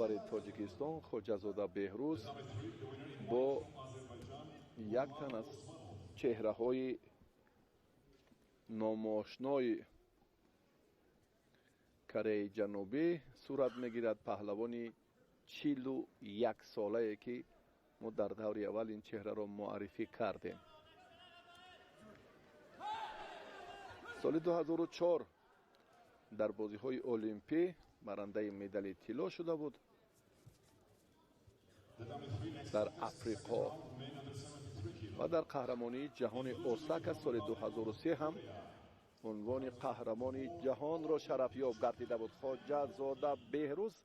Навовари Тоҷикистон Хоҷазода Беҳрӯз бо як тан аз чеҳраҳои номошнои Кореяи Ҷанубӣ сурат мегирад. Паҳлавони 41 солае, ки мо дар даври аввал ин чеҳраро муаррифӣ кардем. Соли 2004 дар бозиҳои Олимпӣ барандаи медали тилло шуда буд дар Африқо ва дар қаҳрамонии ҷаҳони Осака соли 2003 ҳам унвони қаҳрамони ҷаҳонро шарафёб гардида буд. Хоҷазода Беҳрӯз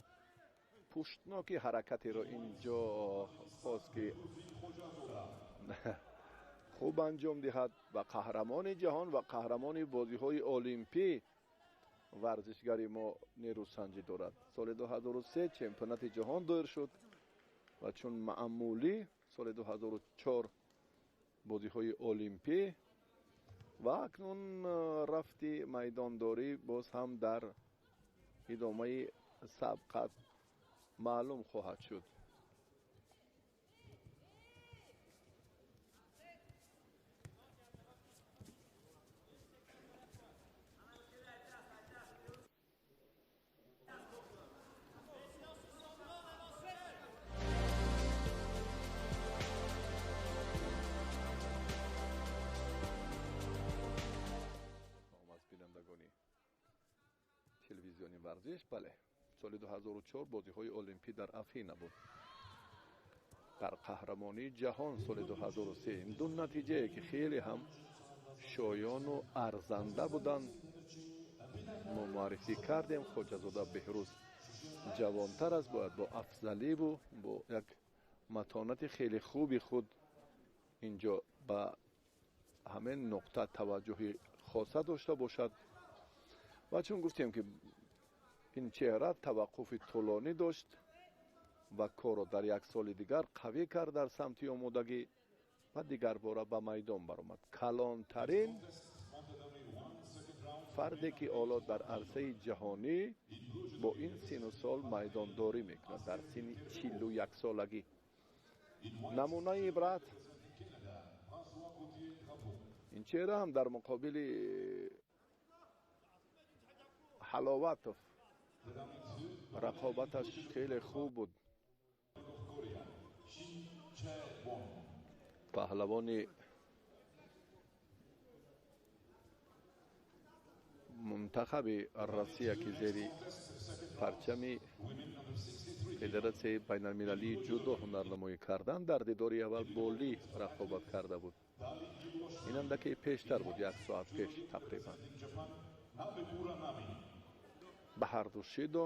пуштноки ҳаракатеро ин ҷо хост, ки хуб анҷом диҳад ва қаҳрамони ҷаҳон ва қаҳрамони бозиҳои Олимпӣ варзишгари мо нерӯсанҷӣ дорад. Соли 2003 чемпионати ҷаҳон доир шуд ва чун маъмулӣ соли 2004 бозиҳои Олимпӣ ва акнун рафти майдондорӣ боз ҳам дар идомаи сабқат маълум хоҳад шуд. Аз бинандагони телевизиони варзиш, бале, соли 2004 бозиҳои Олимпӣ дар Афина буд. Дар қаҳрамонии ҷаҳон соли 2003 ин ду натиҷае, ки хеле ҳам шоёну арзанда буданд, мо муаррифӣ кардем. Хоҷазода Беҳрӯз ҷавонтар аст, бояд бо афзаливу бо як матонати хеле хуби худ инҷо ба ҳамин нуқта таваҷҷӯҳи хоса дошта бошад. Ва чун гуфтем, ки ин чеҳра таваққуфи тӯлонӣ дошт ва корро дар як соли дигар қавӣ кард дар самти омодагӣ ва дигарбора ба майдон баромад. Калонтарин фарде, ки ҳоло дар арсаи ҷаҳонӣ бо ин сину сол майдондорӣ мекунад, дар синни 41 солагӣ, намунаи ибрат. Ин чеҳра ҳам дар муқобили Ҳаловатов рақобаташ хеле хуб буд. Паҳлавони мунтахаби Россия, ки зери парчами Федератсияи байналмилалии ҷудо ҳунарнамоӣ кардан, дар дидори аввал бо Ли рақобат карда буд. Ин андаке пештар буд, як соат пеш тақрибан. Ба ҳарду шидо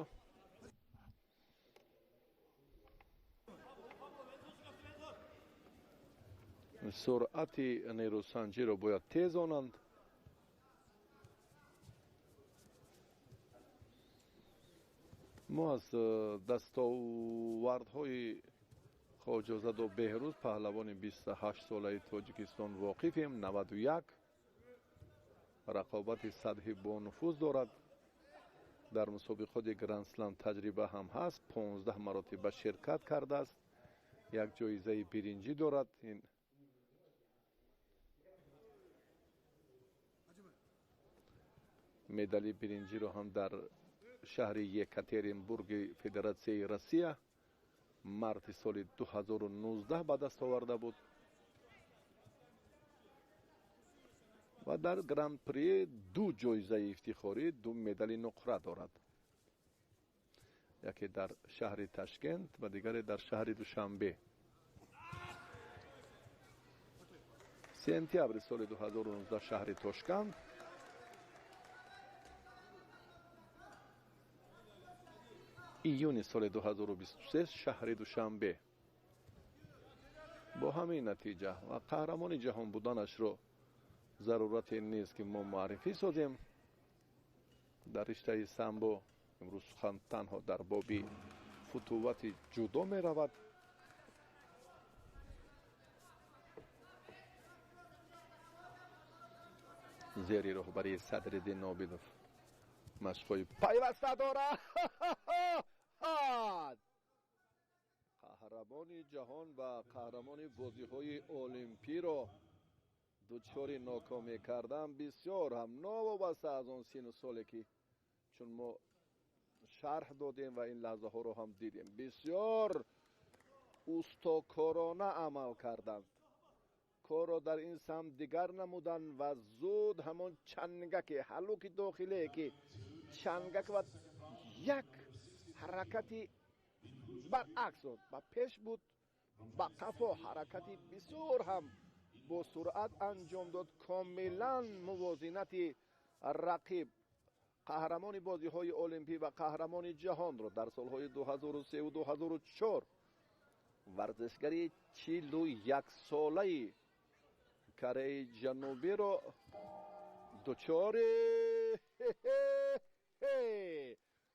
суръати нерӯсанҷиро бояд тезонанд. Мо аз дастовардҳои Хоҷазода Беҳрӯз, паҳлавони 28-солаи Тоҷикистон, воқифем. 91 рақобати сатҳи бонуфуз дорад. Дар мусобиқоти Грандслам таҷриба ҳам ҳаст, 15 маротиба ширкат кардааст, як ҷоизаи биринҷӣ дорад. Ин медали биринҷиро ҳам дар шаҳри Екатеринбурги Федератсияи Россия марти соли 2019 ба даст оварда буд ва дар Гран-при ду ҷоизаи ифтихорӣ, ду медали нуқра дорад: яке дар шаҳри Ташкент ва дигаре дар шаҳри Душанбе. Сентябри соли 2019 шаҳри Тошканд, июни соли 2023 шаҳри Душанбе. Бо ҳамин натиҷа ва қаҳрамони ҷаҳон буданашро зарурате нест, ки мо муаррифӣ созем. Дар риштаи самбо имрӯз сухан танҳо дар боби футувати ҷудо меравад. Зери роҳбарии Садриддин Обидов машқҳои пайваста дорад. Қаҳрамони ҷаҳон ва қаҳрамони бозиҳои олимпиро дучори нокомӣ кардан бисёр ҳам новобаста аз он сину соле, ки чун мо шарҳ додем ва ин лаҳзаҳоро ҳам дидем, бисёр устокорона амал карданд, корро дар ин самт дигар намуданд ва зуд ҳамон чангаке, ҳалуки дохилие, ки чангак ва як ҳаракати баръакс ба пеш буд, ба қафо ҳаракати бисёр ҳам бо суръат анҷом дод. Комилан мувозинати рақиб, қаҳрамони бозиҳои олимпӣ ва қаҳрамони ҷаҳонро дар солҳои 2003 2004, варзишгари 41-солаи Кореяи Ҷанубиро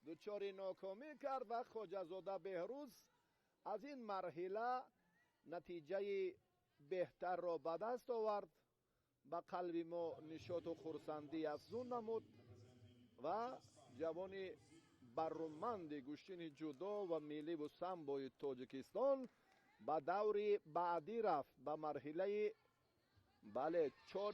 дучори нокомӣ кард ва Хоҷазода Беҳрӯз аз ин марҳила натиҷаи беҳтарро ба даст овард, ба қалби мо нишоту хурсандӣ афзун намуд ва ҷавони барруманди гӯштини ҷудо ва милливу самбои Тоҷикистон ба даври баъдӣ рафт, ба марҳилаи, бале, чори.